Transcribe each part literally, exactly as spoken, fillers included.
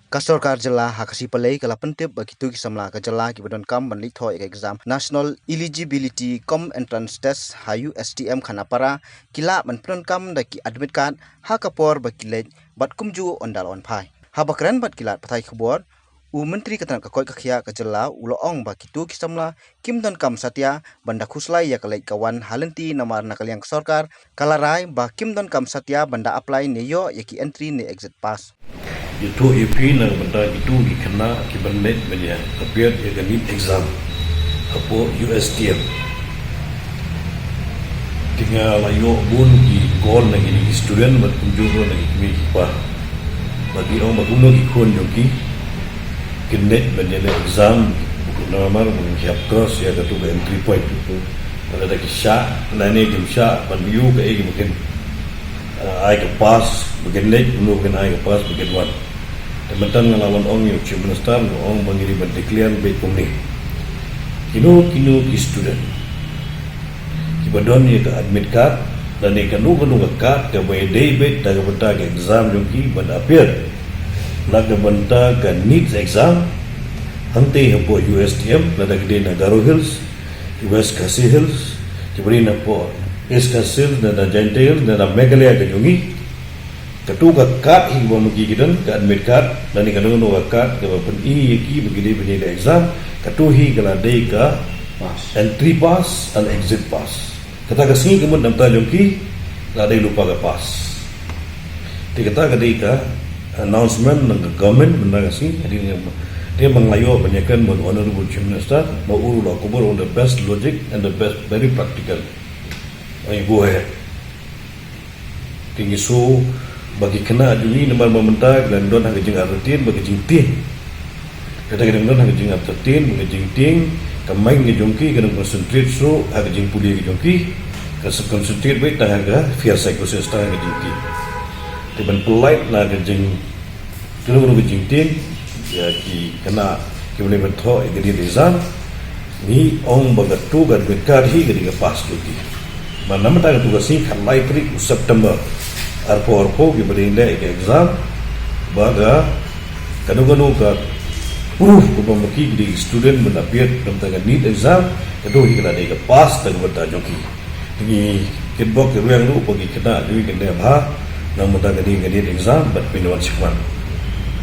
Ka sorkar jylla ha ka sngi Palei ka la pyntip ba kito ki samla ka jylla kiba donkam ban leit thoh ïa ka exam National Eligibility cum Entrance Test ha U S T M Khanapara ki lah ban pyndonkam da ki admit card ha ka por ba ki leit bad kumjuh ynda la wan phai. Haba kren bad ki lad pathai khubor, u Myntri ka tnat ka koit ka khiah ka jylla u la ong ba kito ki samla kim donkam satia ban da khuslai ïa ka leit ka wan ha lynti namar na ka liang ka sorkar ka la rai ba kim donkam satia ban da apply ne ïoh ïa ki entry ne exit pass. Ïathuh ïa phi na ka bynta kito ki khynnah kiban leit ban ïa appear ïa ka NEET exam hapoh U S T M. Te nga la ïoh bun ki call na kine ki student bad kumjuh ruh na ki kmie ki kpa. Ba ki ong ba kumno ki khun jong ki kin leit ban ïaleh exam, namar ba ki hap cross ïa katu ka entry point. Lada ki shah lane kim shah ban ïoh kaei kaba kin, ah, ai ka pass ba kin leit, kumno ba kin ai ka pass ba kin wan. Te mynta nga la wan ong ïa u Chief Minister, nga ong ba ngi dei ban declare beit kumne. Kino kino ki student kiba don ïa ka admit card lane kano kano ka card kaba ïadei beit da ka bynta ka exam jong ki ban appear na ka bynta ka NEET exam, hangtei hapoh U S T M, lada ki dei na Garo Hills, West Khasi Hills, kiba dei napoh East Khasi Hills, na, na Jaintia Hills, na, na Meghalaya ka jong ngi. Katu ka card hi ba ma ki ki don, ka admit card, lane kano kano ka card kaba pyni ïa ki ba ki dei ban ïaleh exam, katu hi ka la dei ka pass, entry pass and exit pass. Kata ka sngi ka mut na ka bynta jong ki la dei lypa ka pass. Te kata ka dei ka announcement na ka government mynta ka sngi. Te, te ba nga la ïoh ban ïakren bad u Honorable Chief Minister, ma u ruh u la kubur on the best logic and the best, very practical. Ai, go ahead. Te ngi shu ba ki khynnah jong ngi namar ba mynta ki la don ha ka jingartatien bad ka jingtieng. Kata ka dang don ha ka jingartatien bad ka jingtieng, ka mind ka jong ki ka dang concentrate shuh ha ka jingpule ka jong ki, ka concentrate beit tang ha ka fear psychosis, tang ha ka jingtieng. Te ban pynlait na ka jing Kano kano ka jingtieng ïa ki khynnah kiba leit ban thoh ïa ka NEET exam, ngi ong ba katu ka admit card hi ka dei ka pass jong ki. Ba na mynta katu ka sngi khatlai tarik u September arphew arphew kiba dei leh ïa ka exam, ba ka kano kano ka proof kaba ma ki ki dei student ban appear na ka bynta ka NEET exam, katu hi ka la dei ka pass na ka bynta jong ki. Ngi kitbok ki rwiang ruh ba ki khynnah jong ngi kin leh bha na ka bynta kane ka NEET exam bad pynwan shikman.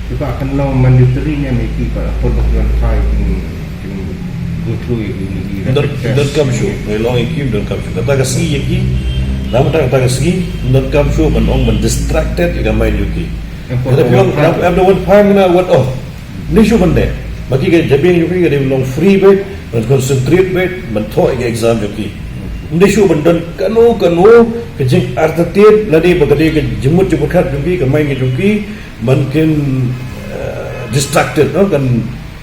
Te ba kan long mandatory ne em ïa ki ba por ba ki wan phai kin, kin go through ïa ki, ïa ki rapid test. Donkam shuh, ngi la ong ïa ki donkam shuh. Kata ka sngi ïa ki, na ka bynta kata ka sngi donkam shuh ban ong ban distracted ïa ka mind jong ki. Em por ba wan phai. Em da wan phai mynta wat oh. Ym dei shuh ban leh. Ba ki ka jabieng jong ki ka dei ban long free beit, ban concentrate beit, ban thoh ïa ka exam jong ki. Ym dei shuh ban don kano kano ka jingartatien lane ba ka dei ka jingmut jingpyrkhat jong ki, ka mind ka jong ki ban kin, eh, distracted, no, kan,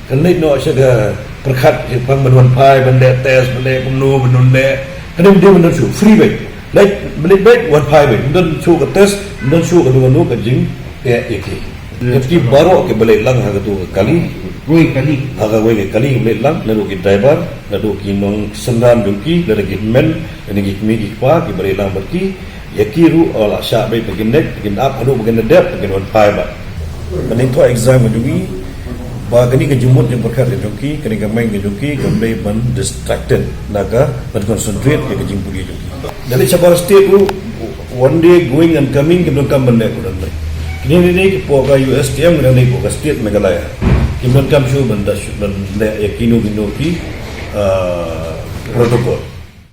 kan leit noh sha ka pyrkhat shaphang ban wan phai, ban leh test, ban leh kumno, ban leh. Ka dei, dei ban don shuh, free beit. Leit, leit beit, wan phai beit. Ym don shuh ka test, ym don shuh kano kano ka jing, eh, ïa ki. Ïa ki baroh kiba leit lang ha katu ka kali. Kawei kali. Ha kawei ka kali kiba leit lang, naduh ki driver, naduh ki nongsynran jong ki, lada ki hynmen, lada ki kmie ki kpa, kiba leit lang bad ki. Ïa ki ruh, oh, la shah beit ba kin leit, ba kin ap, haduh ba kin da dep, ba kin wan phai bad. Kane thoh exam ka jong ngi, ba kane ka jingmut jingpyrkhat ka jong ki, kane ka mind ka jong ki, kam dei ban distracted, na ka ban concentrate ïa ka jingpule jong ki. Da leit shabar state ruh, one day going and coming, kim donkam ban leh, kim donkam ban leh. Kine ne ne ki hapoh ka U S T M, kine ne hapoh ka state Meghalaya. Kim donkam shuh ban da shuh ban leh ïa kino kino ki, ah, protocol.